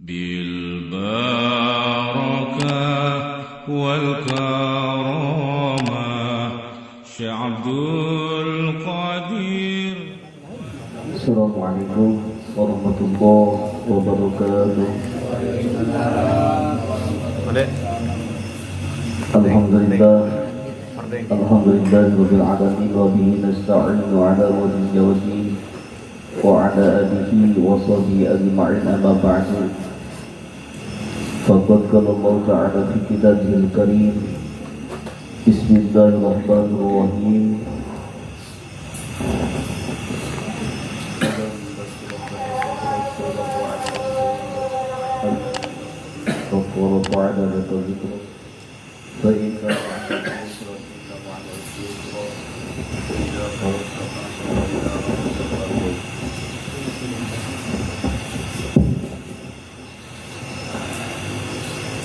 بالبركة والكرامة Syekh Abdul Qadir. Assalamualaikum warahmatullahi wabarakatuh. Alhamdulillah. Alhamdulillah rabbil alamin wa bihi nasta'inu ala wajhi wa din wa ala alihi wa sahbihi ajma'in, amma ba'du. Faqad qala Allah ta'ala fi kitabihil karim. Bismillahirrahmanirrahim. ورفعنا لك ذكرك فإن مع العسر إن مع العسر يسرا إذا فرغت فانصب إلى ربك فارغب.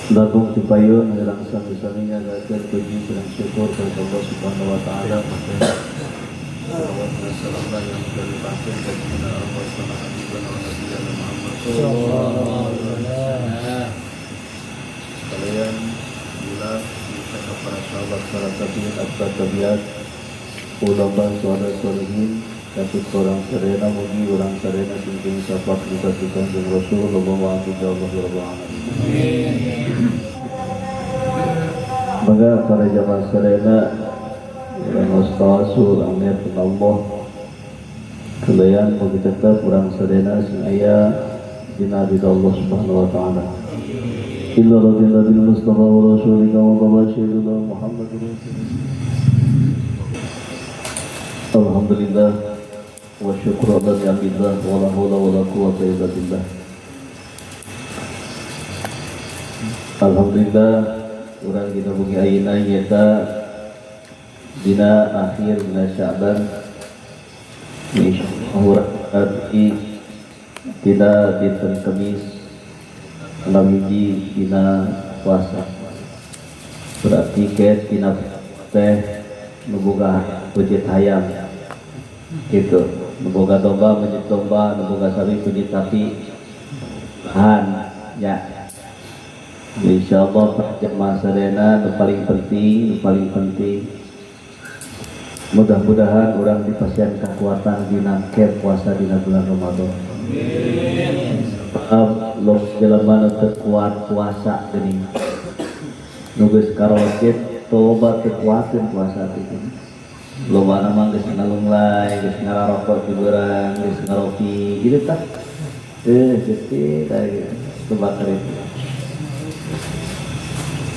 Bagong tipayon nilang sami-sami nga gagat puji dan syukur kepada Allah Subhanahu wa taala. Salawat dan salam yang dilimpahkan kepada Allah Habibana wa Nabiyana Muhammad sallallahu alaihi wasallam. Sekalian bila kita para sahabat, para tabiin, atba tabiat, ulama, suara solihin, katut orang serena mugi orang serena singking sapak di kanjeng Rasul wa rabbil alamin. Maka para jamaah serena orang ustaz orang niat Allah kalian mugi tetap orang serena sing aya dina ridha Allah Subhanahu wa taala. Illa radhiyallahu bil Mustafa wa rasulika wa babashirina Muhammad. Alhamdulillah wa syukru ala ni'amillah wa la hawla wa la quwwata illa billah. Alhamdulillah urang dina bumi ayeuna nyaeta dina akhir dina Sya'ban. Insyaallah urang dina dinten Kemis 6 hiji dina puasa. Berarti ket dina teh nu boga peuncit hayam gitu, nu boga domba peuncit domba, nu boga sapi peuncit sapi han ya. Insyaallah jemaah sadayana, nu paling penting, nu paling penting, mudah-mudahan orang dipasihan kekuatan dina ke puasa dina bulan Ramadan. Sebab lo jelema nu teu kuat puasa geuning nu geus karokit toba teu kuateun puasa teh. Loba mah geus ngalunglai, geus ngararokok di beurang, geus ngaropi gitu tah. Gusti tah gitu. Tebak itu.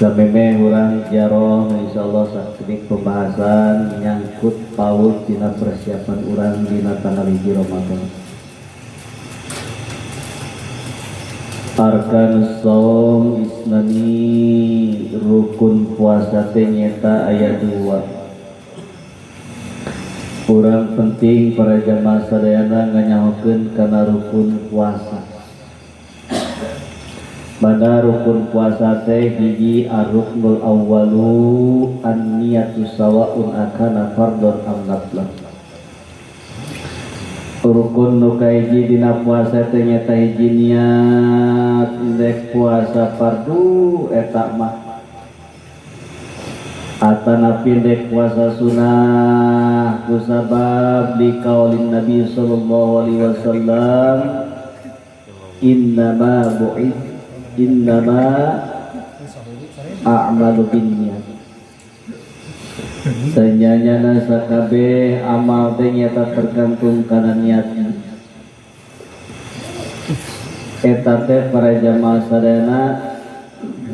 Sameme urang jaroh insyaallah sakedik pembahasan nyangkut paut dina persiapan urang dina tanggal 1 Ramadan. Arkanus shaum isnani, rukun puasa teh nyeta aya 2. Urang penting para jamaah sadayana nganyahokeun kana rukun puasa. Mana rukun puasa teh hiji, ar-ruknul awwalu an-niyatu sawa'un akana fardhon am naflan. Rukun nu kahiji dina puasa teh nyata hiji niat ndek puasa fardu eta mah atanapi ndek puasa sunah, kusabab dikaulin Nabi sallallahu alaihi wasallam, innama bu'ith innama a'malu binniyat. Sanyanyana sakabeh amal teh nyata tergantung kana niatna. Eta teh para jamaah sadayana,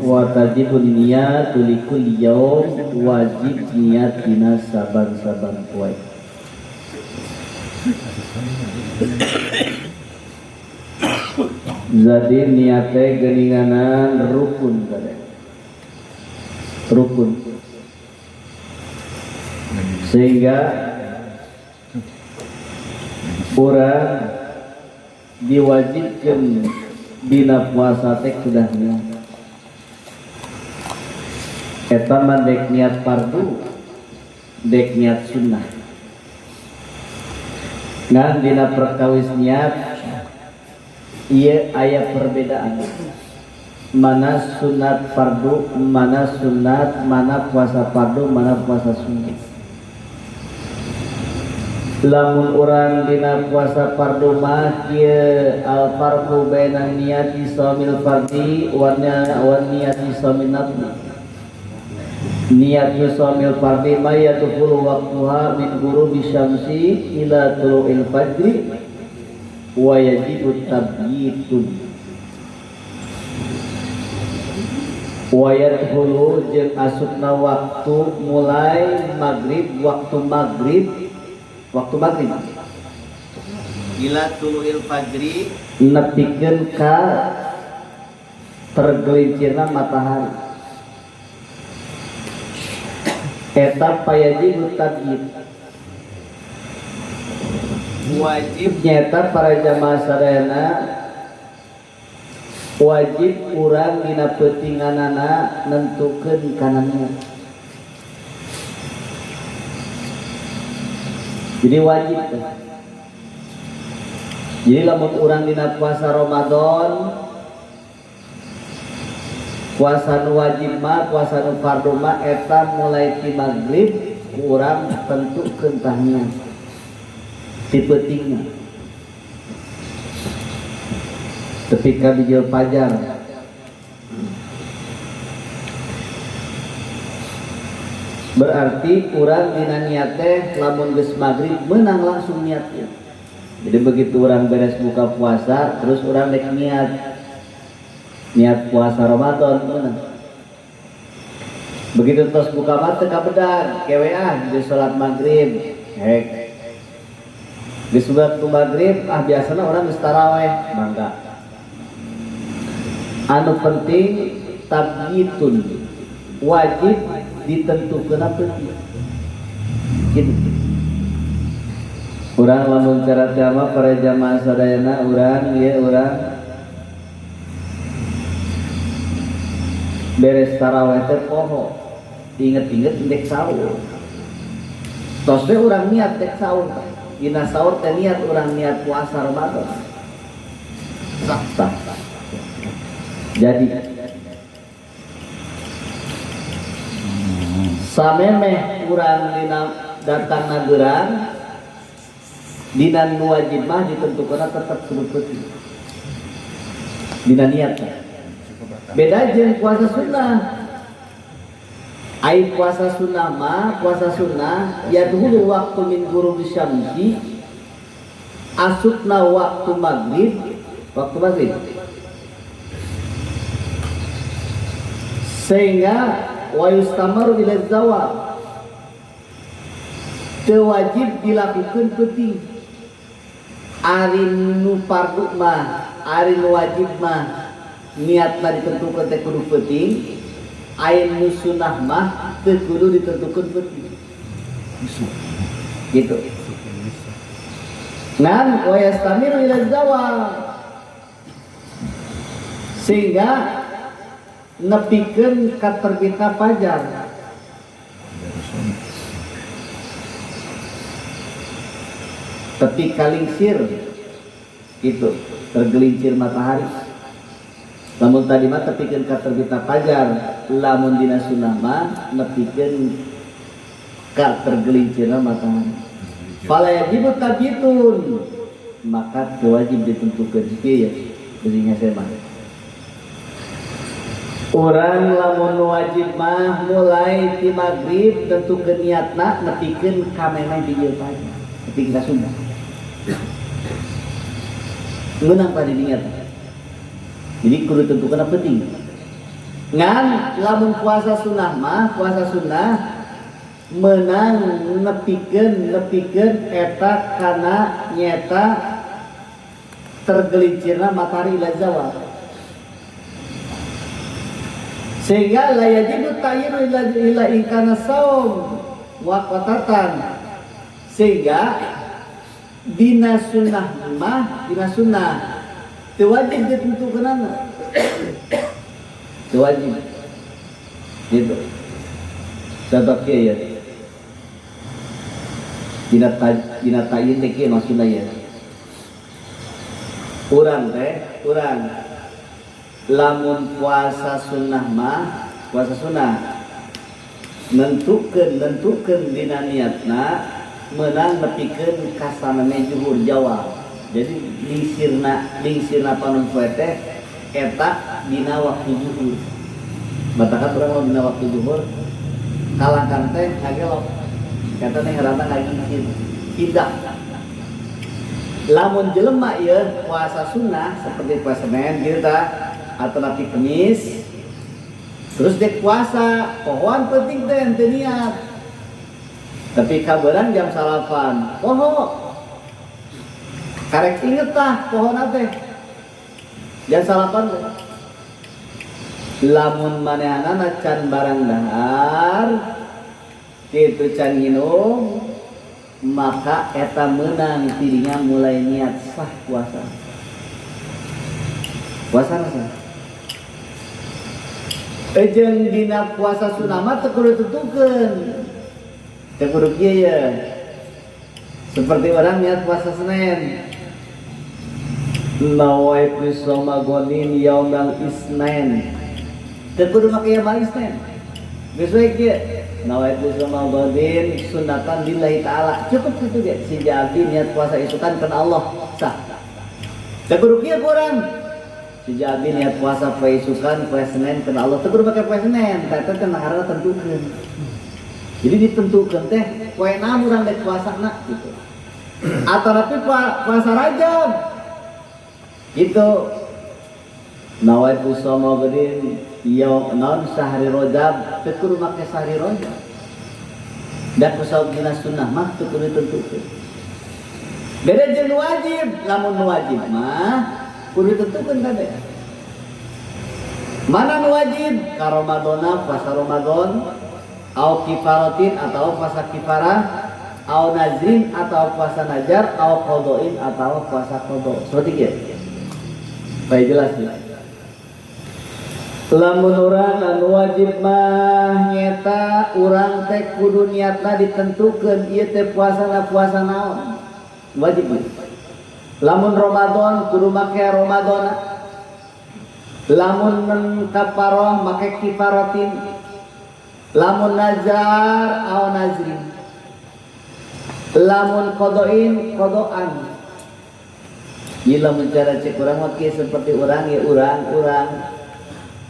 wa tajibun niyatu likulli yaum, wajib niat dina saban-saban poe. Jadi niat teh geuninganan rukun teh. Rukun. Sehingga urang diwajibkan dina puasa teh kudu niat. Eta mah dek niat fardu, dek niat sunnah. Ngan dina perkawis niat Ieu aya perbedaan. Mana sunat fardu, mana sunat, mana puasa fardu, mana puasa sunat. Lamun urang dina puasa fardu mah kieu al farqu baina niyati shaumil fardhi wa niyati shaumil nafli. Niat shaumil fardhi ma yadkhulu waqtuha min ghurubi syamsi ila tulu'il fajri wa yajibu tabyitun. Wa yadkhulu jeung asupna waktu mulai maghrib, waktu maghrib, waktu maghrib ila tulu'il fajri nepikeun ka tergelincirna matahari. Eta payajibu tabyit. Wajib nyata para jamaah sadayana wajib urang dina peutinganana nentukeun kana niat. Jadi wajib teh. Jadi lamun urang dina puasa Ramadan, puasa nu wajib mah, puasa nu fardu mah eta mulai ti magrib urang tentukeun tahnya ti peutingna tepi ka bijil fajar. Berarti urang dina niat teh lamun geus magrib meunang langsung niatnya. Jadi begitu urang beres buka puasa terus urang rek niat, niat puasa Ramadan meunang. Begitu tos buka mah teu kabedag kewean di salat magrib. Hek. Geus waktu magrib ah biasana urang geus taraweh mangga. Anu penting tabyitun wajib ditentukeun peuting. Gitu. Urang lamun cara jamaah para jamaah sadayana urang ieu urang beres taraweh teh poho inget-inget ndek sahur. Tos we urang niat dek sahur. Dina sahur teh niat urang niat puasa Ramadan. Sah sah. Jadi samemeh urang dina datang nagerang dina nu wajib mah ditentukeunna tetep kudu peuting. Dina niat. Beda jeung puasa sunnah. Ai puasa sunnah mah puasa sunnah yadhulu waktu min ghurubi syamsi asupna waktu maghrib, waktu maghrib. Sehingga wa yustamaru ila zawal. Teu wajib dilakukeun peuting. Ari nu fardu mah, ari nu wajib mah niatna ditentukeun teh kudu peuting, ari nu sunnah mah teu kudu ditentukeun peuting. Gitu. Ngan wa yastamiru ila zawal. Sehingga nepikeun ka terbitna fajar. Tepi kalingsir itu tergelincir matahari. Lamun tadi mah tepikeun ka terbitna fajar, lamun dina sunnah mah nepikeun ka tergelincirna matahari. Fala yajibu tabyitun, maka wajib ditentukeun kieu ya beusinya saya mah. Urang lamun wajib mah mulai ti magrib tentukeun niatna nepikeun ka memeh bijil fajar, nepikeun ka sunnah. Ngeunang tadi niat. Jadi kudu tentukeun penting. Ngan lamun puasa sunnah mah puasa sunnah menang nepikeun eta kana nyeta tergelincirna matahari ila zawal. Sehingga la yajibu ta'yiru ila in kana saum muaqqatatan. Sehingga dina sunnah mah dina sunnah teu wajib ditentukeunana. Teu wajib. Gitu. Contoh kieu ya. Dina ta'yin teh kieu maksudna ya. Urang teh urang lamun puasa sunnah mah puasa sunnah nentukeun dina niatna meunang nepikeun ka samemeh zuhur jawab. Jadi lingsirna panon poe teh eta dina waktu zuhur. Batakan urang lamun dina waktu zuhur kalangkan teh ngagelok. Eta teh ngaranna ngagingsir. Tidak. Lamun jelema ieu puasa sunnah seperti puasa Senin gitu tah atau napi Kemis terus dek puasa pohoan penting teh henteu niat. Tapi kabeurang jam 9 poho. Karek inget tah pohona teh. Jam 9 teh. Lamun manehanana can barang dahar kitu can nginum maka eta meunang tidinya mulai niat sah puasa. Puasa sah. Ejeung dina puasa sunnah mah teu kudu tentukeun. Teu kudu kieu ye. Seperti orang niat puasa Senin. Nawaitu shauma ghadin yaumal isnin. Teu kudu make yaumal isnin. Geus we kieu. Nawaitu shauma ghadin sunnatan lillahi ta'ala. Cukup kitu ge. Si abdi niat puasa isukan kana Allah sah. Teu kudu kieu kurang. Si abdi niat puasa poe isukan poe Senin kana Allah. Teu kudu make poe Senin. Eta teh ngaranna tentukeun. Jadi ditentukeun teh poe naon urang dek puasana gitu. Atau tapi puasa Rajab. Gitu. Nawaitu shauma ghadin yaum naon sahri Rajab, teu kudu make sahri Rajab. Da ku saur dina sunnah mah teu kudu ditentukeun. Beda jeung nu wajib, lamun nu wajib mah kudu ditentukeun kabeh. Mana nu wajib? Ka Ramadana puasa Ramadan, au kifaratin atau puasa kifarah, au nazrin atau puasa najar, au qadhain atau puasa qadha. Seperti kieu. Baik jelas ya. Lamun urang anu wajib mah nyeta urang teh kudu niatna ditentukeun ieu teh puasana puasa naon. Wajib mah. Lamun Ramadan kudu make Ramadana. Lamun kafaroh make kifaratin. Lamun nazar au nazrin. Lamun qadhain qadhaan. Ieu lamun cara cek urang mah kieu seperti urang ya urang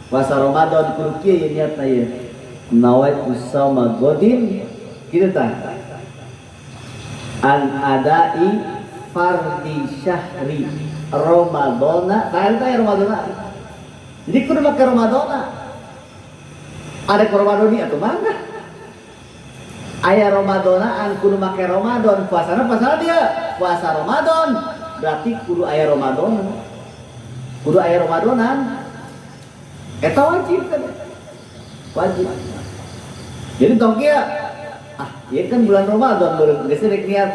puasa Ramadan kudu kieu ye niatna ye. Nawaitu shauma ghadin kitu tah. An adai fardi syahri Ramadana, tah eta Ramadana. Jadi kudu make Ramadana. Ada Ramadoni atau mana? Aya Ramadana an kudu make Ramadan, puasana puasana dia puasa Ramadan. Berarti kudu aya Ramadan. Kudu aya Ramadanan. Eta wajib kan? Wajib. Jadi tong kieu ah, ieu kan bulan Ramadan baru geus rek niat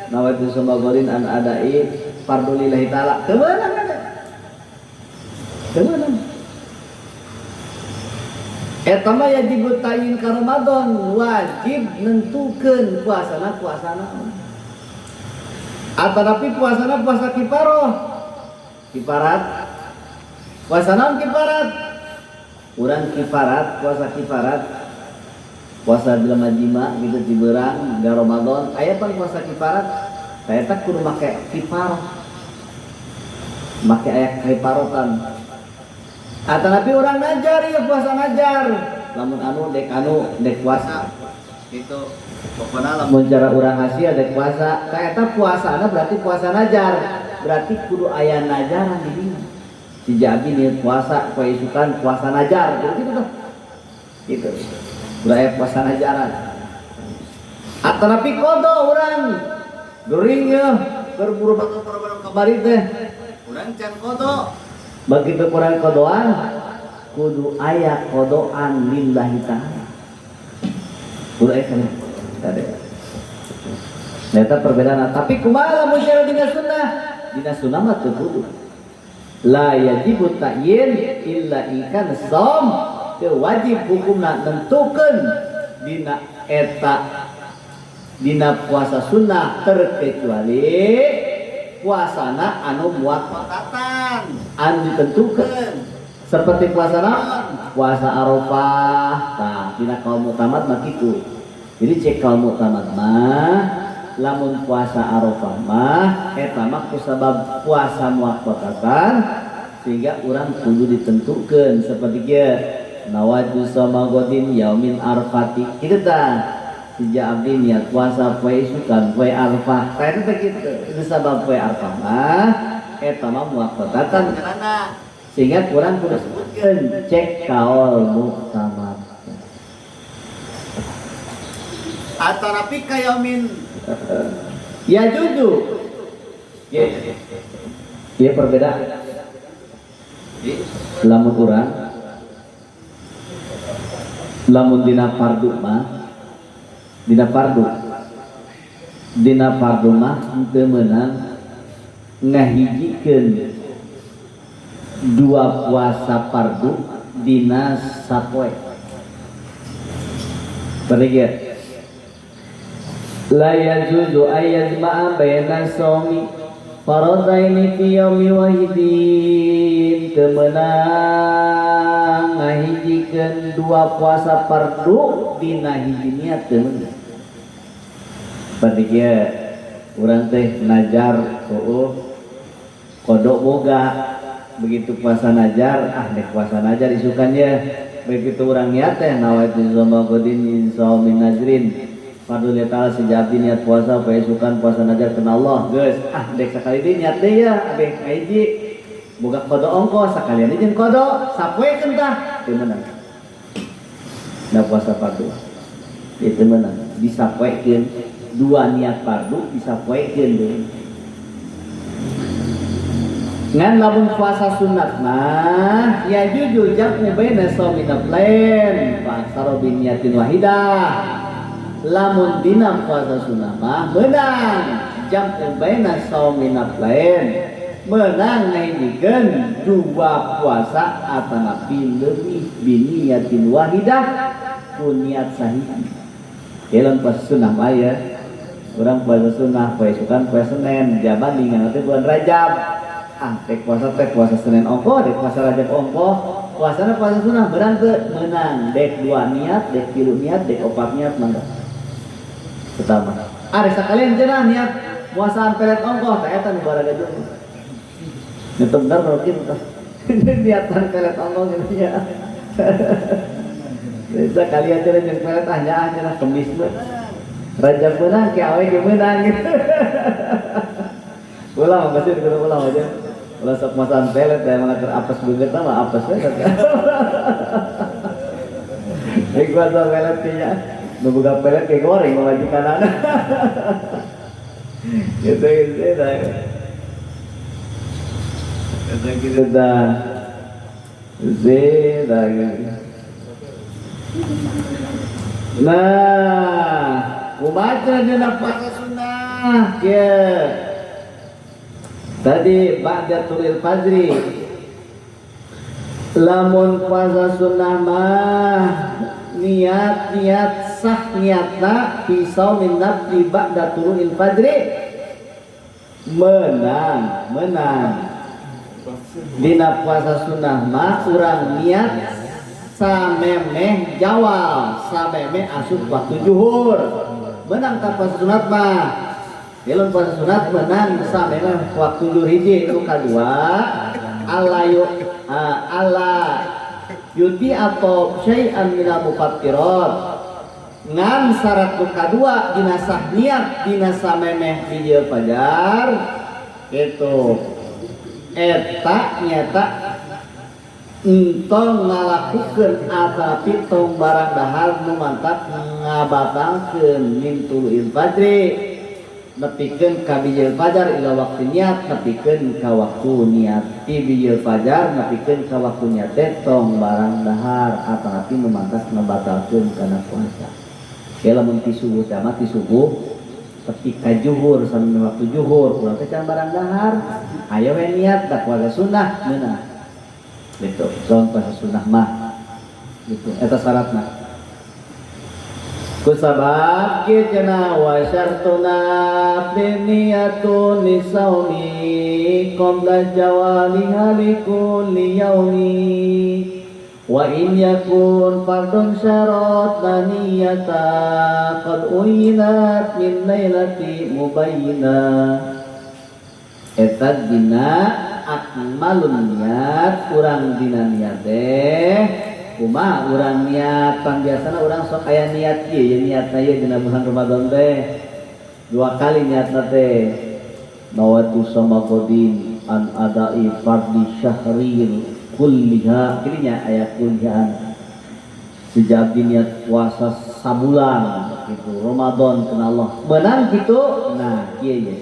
nawaitu shauma ghadin an adai fardhu lillahi ta'ala. Teu meunang kan? Teu meunang. Eta mah yajib ta'yin ka Ramadan, wajib nentukeun puasana puasana. Atanapi puasana puasa kifaroh. Kifarat. Puasa naon kifarat? Urang kifarat, puasa kifarat. Puasa jelema jima gitu ciberang, da Ramadan, aya pan puasa kifarat. Saya kudu make kifaroh. Make aya kifarotan. Atanapi urang najar ya puasa najar. Lamun anu dek anu dek puasa. Gitu. Pokoknya lamun cara urang hasil dek puasa. Ka eta puasana berarti puasa najar. Berarti kudu aya najaran di dinya. Si Jabi nih puasa, poe isukan puasa najar. Berarti gitu tuh. Gitu. Kudu aya puasa najaran. Atanapi qadha urang gering ya berburu batu kamari teh. Urang can qadha. Begitu kurang kodoan, kudu aya kodoan lillahi ta'ala. Kudu aya kana. Tadi. Eta perbedaan. Tapi kumaha lamun cara dina sunnah? Dina sunnah mah teu kudu. La yajibu ta'yin illa ikan som. Teu wajib hukumna nentukeun dina eta dina puasa sunnah terkecuali Puasana anu muwaqqatan, anu ditentukan seperti puasa naon? Puasa Arafah. Nah, dina kaul muktamad mah kitu. Jadi cek kaul muktamad mah lamun puasa Arafah mah eta mah kusabab puasa muwaqqatan sehingga urang kudu ditentukeun seperti kieu nawaitu shauma ghadin yaumin arfati kitu tah. Sejak abdi niat puasa poe isukan poe Arafah tah eta teh kitu. Itu sabab poe Arafah mah eta mah muwaqqatan sehingga kurang kudu sebutkeun cek kaul muktamad. Atarapi kayamin ya juju ya, ya perbedaan lamun urang lamun dina fardu mah dina fardu mah henteu meunang ngahijikeun dua puasa fardu dina sapoe. Pergi la yajuzu ayyajma'a baina shaumi faradaini fi yaumi wahidin, teu meunang ngahijikeun dua puasa fardu dina hiji niat teu meunang. Pergi urang teh najar heueuh kodok boga begitu puasa najar ah dek puasa najar isukan ya begitu urang niat teh nawaitu shauma ghadin min shaumin nazrin fardhu ta'ala sejati niat puasa poe isukan puasa najar kana Allah geus ah dek sakali deui niat deui ya abeh kahiji boga kodok ongko sakalian jeung kodok sapoekeun tah teu meunang da puasa fardu ieu teu meunang disapoekeun dua niat fardu disapoekeun deui. Ngan lamun puasa sunat mah ya jujur jam'u baina shaumin naflain fa saro bi niyatin wahidah. Lamun dina puasa sunah mah meunang jam'u baina shaumin naflain, meunang ngahijikeun dua puasa atanapi leuwih bi niyatin wahidah ku niat sahiji. Lamun puasa sunah mah ya urang puasa sunah poe isukan poe Senin jaban dingan teh bulan Rajab. Ah, dek puasa Senin ongko, dek puasa Rajab ongko, puasana puasa sunah beurang teu meunang, dek dua niat, dek tilu niat, dek opat niat mangga. Pertama, ada sakalian cenah niat puasaan pelet ongko, tah eta nu baraga jeung. Nu teu bener mungkin tah. Niatan pelet ongko gitu nya. Sakalian cenah jeung pelet ah nyaah cenah kemis mah. Rajab meunang ke awe ge meunang gitu. Ulah pasti kudu ulah aja. Ulah sok masaan pelet teh malah keur apes beungeut mah apes we. Rek puasa pelet teh nya. Nu boga pelet ge goreng pamajikanana. Gitu gitu tah. Eta kitu tah. Zeda gitu. Nah, kumaha dina puasa sunnah kieu. Tadi ba'da tulil fajri. Lamun puasa sunnah mah niat-niat sah niatna fi shaumin nafli ba'da tulil fajri. Menang. Dina puasa sunnah mah urang niat samemeh jawal, samemeh asup waktu zuhur. Menang tak puasa sunat mah. Lamun puasa sunat menang samemeh waktu zuhur hiji nu kadua ala yu ala yuti atau syai'an minal mufattirat. Ngan syarat nu kadua dina sah niat dina samemeh bijil fajar itu eta nyata entong ngalakukeun atapi tong barang dahar nu mantap ngabatalkeun min tuluil fajri nepikeun ka bijil fajar ila waktu niat nepikeun ka waktu niat ti bijil fajar nepikeun ka waktu niat teh tong barang dahar atapi nu mantap ngabatalkeun kana puasa. Ya lamun ti subuh teh mah ti subuh tepi ka juhur sampai waktu juhur urang teh can barang dahar aya we niat da puasa sunnah meunang gitu soal puasa sunnah mah gitu eta syaratna. Kusabab kieu cenah wa syartuna niyatun lisaumi qabla jawaliha likulli yaumi wa in yakun fardun syarat niyata qad uyinat min lailati mubayyina. Eta dina akmalun niat urang dina niat teh kumaha urang niat pan biasana urang sok aya niat ieu ya niatna ieu dina bulan Ramadan teh dua kali niatna teh nawaitu sama qadin an adai fardhi syahril kulliha kini nya aya kullihan sejak niat puasa sabulan gitu Ramadan kena Allah menang gitu nah kieu ye.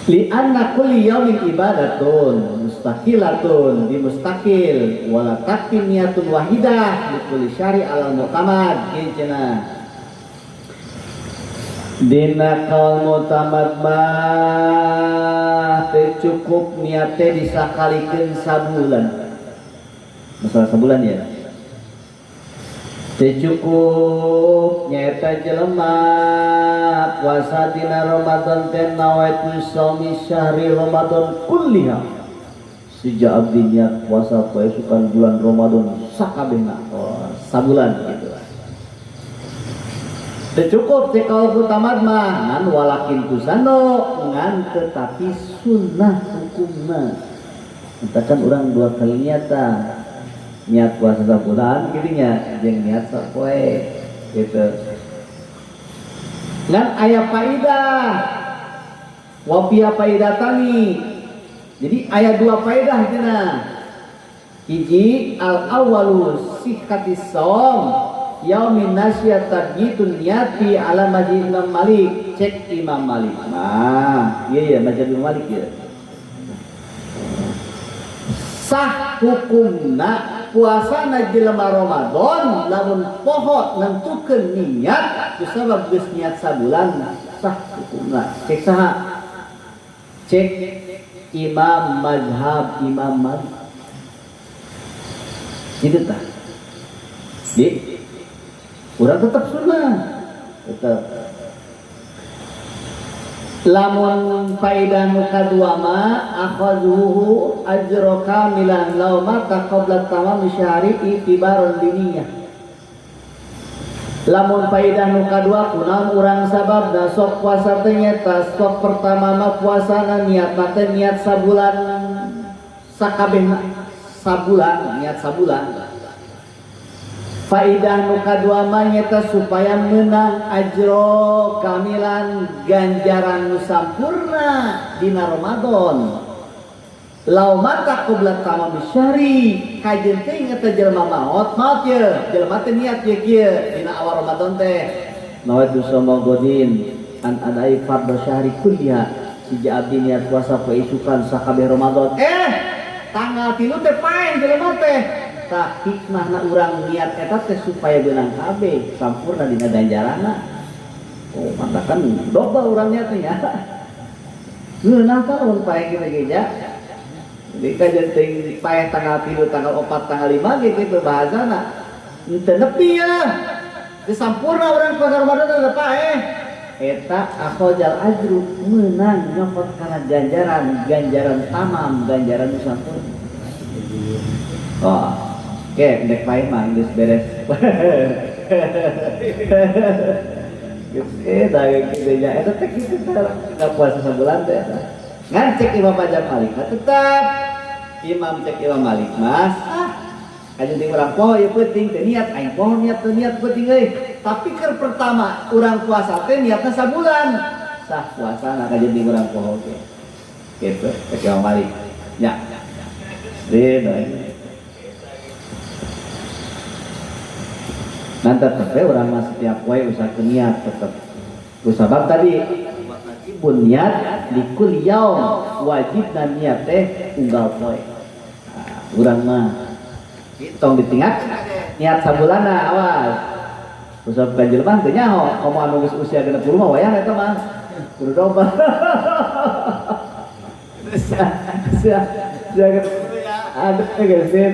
Li'anna kulli yaumin ibadatun mustaqilatun di mustaqil wala takfi niyatun wahidah li kulli syari alal mu'tamad kieu cenah. Dina kaul mu'tamad mah teu cukup niat teh disakalikeun sabulan. Masalah sabulan ya. Teu cukup nyaeta jelema puasa dina Ramadan teh nawaitu shaumi syahri Ramadan kulliha. Sejak abdi niat puasa poesukan bulan Ramadan sakabehna oh, sabulan gitu. Teu cukup teh kaul mu'tamad mah ngan walakin tusano ngan tetapi sunnah hukumna. Katakan urang dua kali niata. Niat puasa sabulan gitu nya jeung niat sapoe gitu. Ngan aya faidah wa fiha faidatani. Jadi aya dua faedah cenah. Hiji al awwalu sihhatis shaum yaumin nasya tabyitun niyati ala mazhab Imam Malik. Cek Imam Malik mah ieu ya mazhab Imam Malik ya. Sah hukumna puasana jelema Ramadan lamun poho nentukeun niat kusabab geus niat sabulan sah hukumna. Cek saha? Cek Imam mazhab Imam Malik. Kitu tah. Di urang tetep sunnah. Tetep. Lamun faidah nu kadua mah akhadhuhu ajra kamilan law mata qabla tamam syahri itibaron diniyah. Lamun faidah nu kadua kunaon urang sababna sok puasa teh nyaeta sok pertama mah puasana niatna teh niat sabulan sakabehna sabulan niat sabulan. Faidah nu kadua mah nyaeta supaya menang ajro kamilan ganjaran nu sampurna dina Ramadan. Law mata qabla tamam syahri kajeun teh eta jelema maot maot ye jelema teh niat ye kieu dina awal Ramadan teh nawaitu shauma godin an adai fardhu syahri kulliha sija abdi niat puasa poe isukan sakabeh Ramadan tanggal 3 teh paeh jelema teh. Tah hikmahna urang niat eta teh supaya beunang kabeh sampurna dina ganjaranna. Oh, matakan dobel urang niat teh nya. Ngeunah tah lamun paeh kieu ge ja. Jadi kajeun teuing paeh tanggal 3, tanggal 4, tanggal 5 ge kitu bahasana. Henteu nepi ya. Geus sampurna urang puasa Ramadan teh paeh. Eta akhojal ajru meunang nyokot kana ganjaran, ganjaran tamam, ganjaran nu sampurna. Oh. Oke, ndek paeh mah geus beres. Geus eta kitu nya eta teh kitu teh puasa sabulan teh eta. Ngan cek Imam Mazhab Malik mah tetep Imam cek Imam Malik mah ah kajeun teh urang poho ieu peuting teh niat aing poho niat teh niat peuting euy. Tapi keur pertama urang puasa teh niatna sabulan. Sah puasana kajeun teh urang poho ge. Kitu cek Imam Malik. Nya. Deui. Nanti tetep orang mah setiap wae usah ke niat tetep. Kusabab tadi wajibun niat likul yaum wajibna niat teh unggal poe. Nah, urang mah tong ditinggal niat sabulana awas. Kusabab ka jelema teu nyaho komo anu geus usia 60 mah wayah eta mah. Kudu domba. Sia sia ada geus teh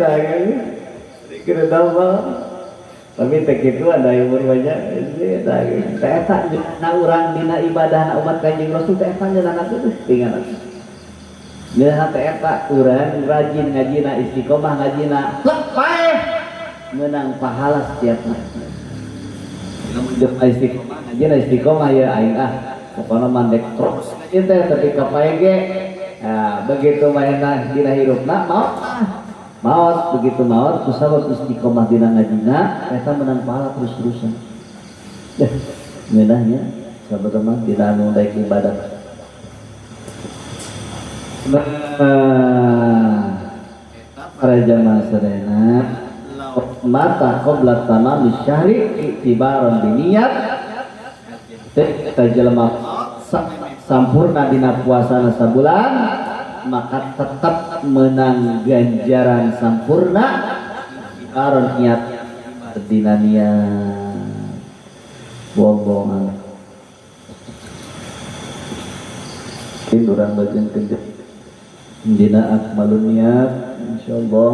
kudu domba. Tapi teh kitu ada umur banyak teh eta na urang dina ibadah na umat Kanjeng Rasul teh eta ngeunana teh tinggal. Ngeunana teh eta urang rajin ngajina istiqomah ngajina plek paeh meunang pahala setiap hari. Lamun jeung istiqomah ngajina istiqomah ya aing ah pokona mandek terus ngaji teh tapi ka paeh ge. Nah, begitu mainna dina hirupna maot maot begitu maot kusabab istiqomah dina ngajina eta menang pahala terus-terusan. Deh, ngeunahnya sahabat-teman dina anu daek ibadah. Nah, eta para jamaah sadayana mata qabla tamami syahri i'tibaran biniyat teh eta jelema sampurna dina puasana sabulan maka tetap menang ganjaran sampurna karon niat dina niat bohong-bohongan mungkin urang bagian kerja dina akmalun niat insyaallah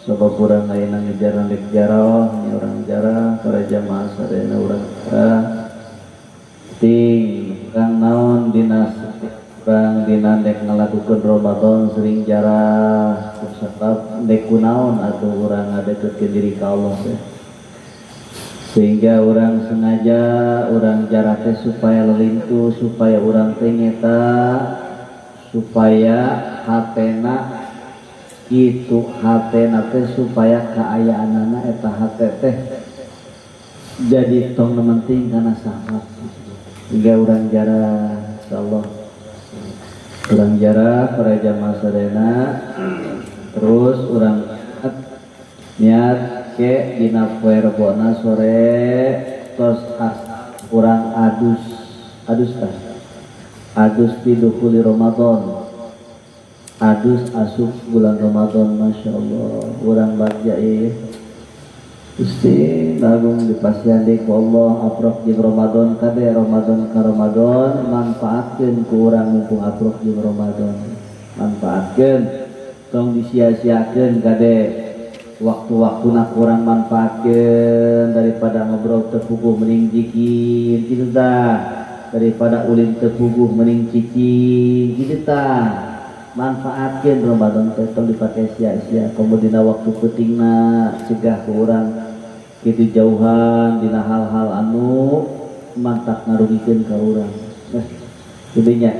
sebab urang ayeuna ngejar rek jarah ni urang jarah para jamaah sadayana urang ting urang naon dina urang dina dek ngalakukeun Ramadan sering jarah kusabab dek kunaon atuh urang ngadeukeutkeun diri ka Allah teh sehingga urang sengaja urang jarah teh supaya lelintu supaya urang teh nyeta supaya hatena kitu hatena teh supaya kaayaanana eta hate teh jadi tong penting kana sahabat sehingga urang jarah insyaallah urang jarah para jamaah sadayana terus urang niat ke dina poe Rebona sore tos urang adus adus tah adus di dukhuli Ramadan adus asup bulan Ramadan masyaallah urang bagja ieu Gusti agung dipasihan deui ku Allah aprok jeung Ramadan kade Ramadan ka Ramadan manfaatkeun ku urang mumpung aprok jeung Ramadan manfaatkeun tong disia-siakeun kade waktu-waktuna kurang manfaatkeun daripada ngobrol teu puguh mending jikir kitu tah daripada ulin teu puguh mending cicing kitu tah manfaatkeun Ramadan teh tong dipake sia-sia komo dina waktu peutingna cegah ku urang kitu jauhan dina hal-hal anu mantak ngarugikeun ka urang. Nah, kitu nya.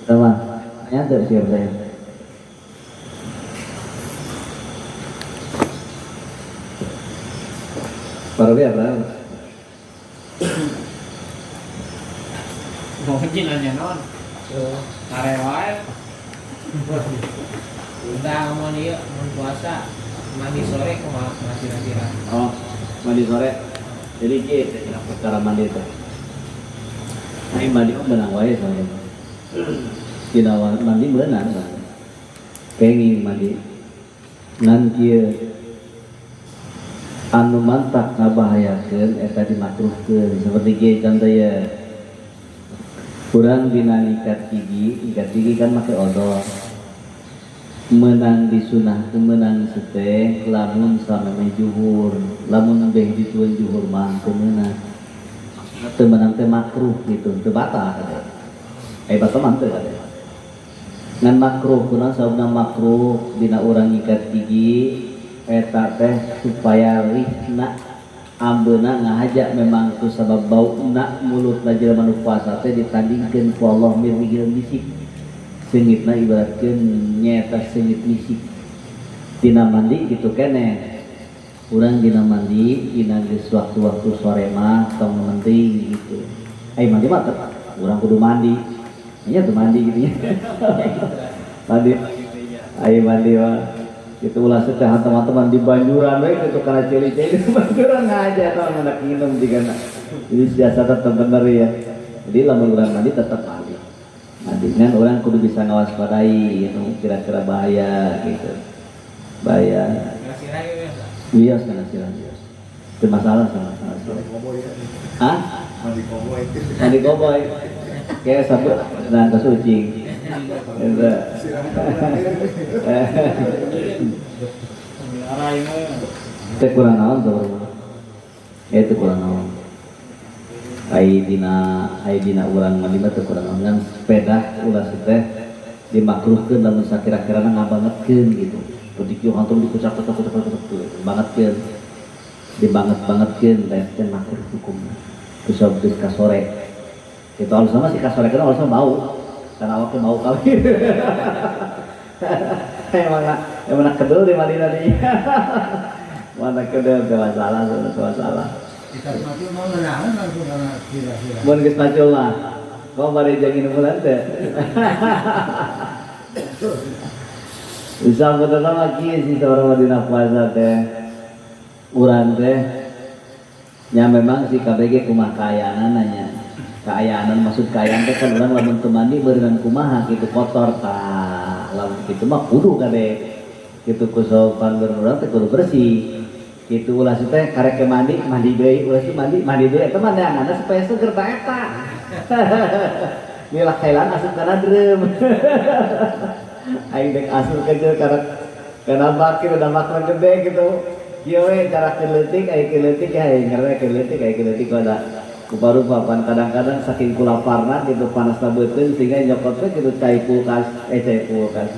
Sama, nya teu siap saya. Baru ya, Bang. Mungkin nanya non. Are wae. Udah ngomong ieu mun puasa mandi sore kumaha ngasih-nasihan. Oh, mandi sore. Jadi kieu teh perkara mandi teh. Ai mandi mah beunang wae soalnya. Dina mandi beunang. Kenging mandi. Ngan kieu anu mantak ngabahayakeun eta dimakruhkeun seperti kieu contoh ye. Urang dina ngikat gigi kan make odol. Menang disunah menang seteh lamun sameme juhur lamun beh ditueun juhur mah teu meunang teu meunang teh makruh gitu teu batal kade batal mah teu kade ngan makruh kunaon sababna makruh dina urang ngikat gigi eta teh supaya rihna ambeuna ngahaja memang ku sabab bauna mulutna jelema nu puasa teh ditandingkeun ku Allah mirihil misik sengitna ibaratkeun nyaeta sengit misik dina mandi kitu keneh urang dina mandi dina geus waktu-waktu sore mah tong penting gitu ai mandi mah tetep urang kudu mandi nya tuh mandi gitu nya mandi ai mandi mah itu ulah setelah teman-teman di banjuran we gitu kana ceuli-ceuli di banjuran ngaja atau anak minum jigana jadi siasat tetep bener ya jadi lamun urang mandi tetep mandi mandi kan orang kudu bisa ngawaspadai gitu kira-kira bahaya gitu bahaya iya sana sirah itu masalah sama sama. Hah? Mandi koboi. Mandi koboi. Kayak sabut dan kesucing. Teh kurang naon sabarang. Teu kurang naon. Ai dina urang mandi mah teu kurang naon ngan sepeda ulah teh dimakruhkeun lamun sakira-kirana ngabangetkeun gitu. Kudu kieu hantum dikucak-kucak bangetkeun. Dibanget-bangetkeun teh makruh hukumna. Kusab geus ka sore. Itu alus mah si ka sore kana alus mah bau. Karena awaknya bau kali. Emang kedul di Madinah nih. Mana kedul teu masalah, teu masalah. Kita mati mau ngeunaheun langsung kana kira-kira. Mun geus macul mah. Kau bari jeung minum bulan teh. Bisa betul lagi sih seorang Madinah puasa teh. Urang teh nya memang si KBG kumaha kaayaanna nya. Kaayaanan maksud kaayaan teh kan urang lamun teu mandi beureungan kumaha kitu kotor tah. Lamun kitu mah kudu kade. Kitu ku sopan urang teh kudu bersih. Kitu ulah teh karek ke mandi, mandi deui, ulah teh mandi, mandi deui eta mah neanganna supaya seger ta eta. Milah kailan asup kana drum. Aing dek asup kecil karena bakir udah makan gede gitu. Kieu we cara keleutik aing keleutik ya aing karena keleutik aing keleutik ada rupa-rupa pan kadang-kadang saking kulaparna gitu panasna beuteung sehingga nyokot we gitu cai kulkas cai kulkas.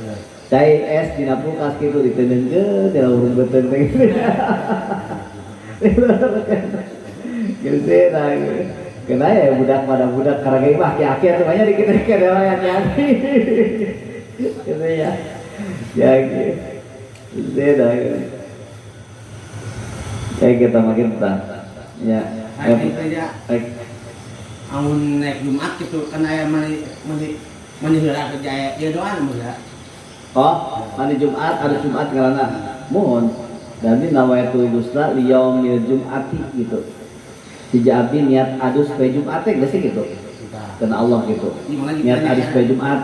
Cai es dina kulkas gitu diteundeun dina urung beuteung teh gitu. Gitu sih nah kena ya budak pada budak karena mah aki-aki atuh banyak dikit-dikit ya aki-aki. Gitu ya. Ya gitu. Gitu dah. Kayak kita makin tah. Ya. Baik. Amun naik Jumat gitu kan aya mandi mandi heula kerja ya doa mun ya. Oh, mandi Jumat, ada Jumat karena mohon. Dan ini nawaitul gusla liyaumil Jum'ati gitu. Sija abdi niat adus poe Jumat teh geus gitu. Karena Allah gitu. Niat adus poe Jumat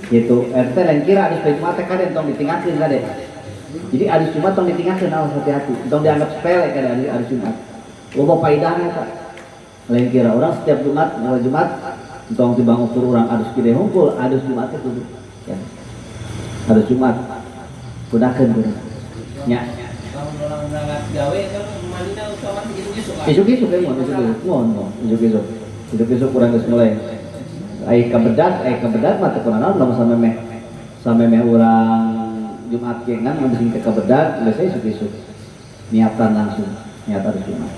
gitu. Eta lain kira adus poe Jumat teh kade tong ditinggalkeun kade. Jadi adus Jumat tong ditinggalkeun awas hati-hati. Tong dianggap sepele kade adus Jumat. Loba faedahna eta. Lain kira orang setiap Jumat, malam Jumat tong tibang ukur urang adus gede hungkul, adus Jumat teh kudu. Ya. Adus Jumat. Gunakeun kudu. Nya. Lamun urang berangkat gawe kan mandina otomatis isuk-isuk. Isuk-isuk ya, isuk-isuk. Mohon, isuk-isuk. Isuk-isuk urang geus mulai. Ai kabedag mah teu kunaon lamun samemeh urang Jumat ge ngan mun sing teu kabedag geus isuk-isuk. Niatan langsung, niat adus Jumat.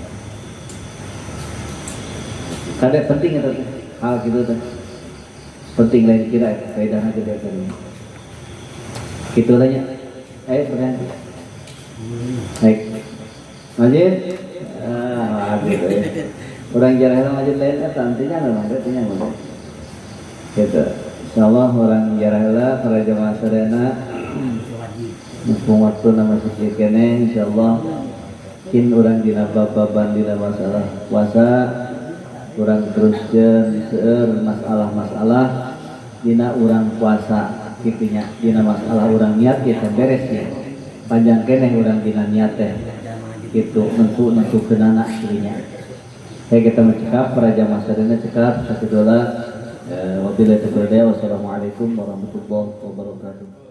Kade penting eta teh, hal kitu teh. Penting lain kira eta faedahna gede teh. Kitu tanya. Ayo pertanyaan. Baik. Masjid? Ah, gitu ya. Orang jarah masjid lain eta antinya memang teh nya mah. Gitu. Insyaallah orang jarah para jamaah sadayana mumpung waktu nama masjid keneh insyaallah kin urang dina bab-baban dina masalah puasa urang teruskeun seueur masalah-masalah dina urang puasa kitu nya dina masalah urang niat kita beres ya panjang keneh urang dina niat teh kitu nentu-nentukeunana kitu nya. Saya kita mencekap para jamaah sadayana cekap sakitu heula. Wabillahi taufiq wal hidayah. Wassalamualaikum warahmatullahi wabarakatuh.